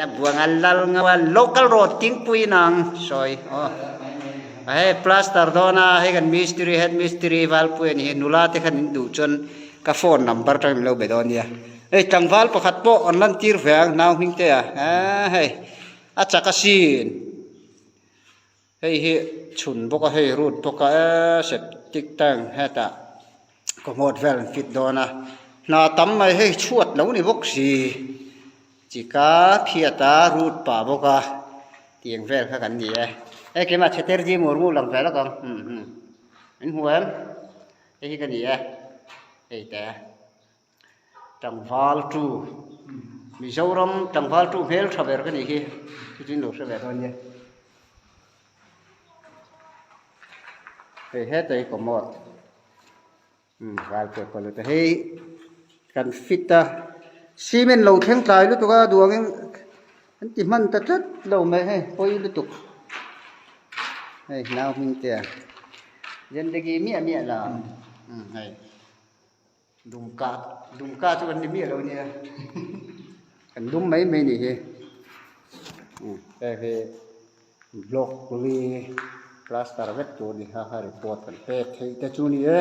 Buanga lal ngau a local road tingpui nang sawi aw hei plaster dawn a hei kan mistiri head mistiri valpui a ni hi nula te khan in duh chuan ka phone number tang in lo be dawn nia hei tlangval pakhat pawh an lan tir ve ang nau hming te a eee hei a chak asin hei hi chhun bawk a hei root bawk a eee septic tank hetah kawhmawt vel an fit dawn a hna tam mai hei chhuat lo ni bawk si. Chika phiata root pah bawk a tiang vel kha kan ni e. Hei keimah Chatterjee Murmu lang ve lawk ang umm umm min hmu em hei hi ka ni e hei te tlangval tu Mizoram tlangval tu hmel tha ber ka nih hi chu chu in lo hre ve dawn nia hei heta hi commode Umm val pek pawh lut a hei kan fit a cement lo thleng tlai lutuk a duangin an ti hman ta tlat lo mai hei pawi lutuk hei nau hming te a zendegi miah miah la umm hei dumka dumka chu kan ni miah lo nia kan dum mai mai ni hi umm hei hi. Block li plaster vek tur ni kha kha report kan pek theih te chu ni e.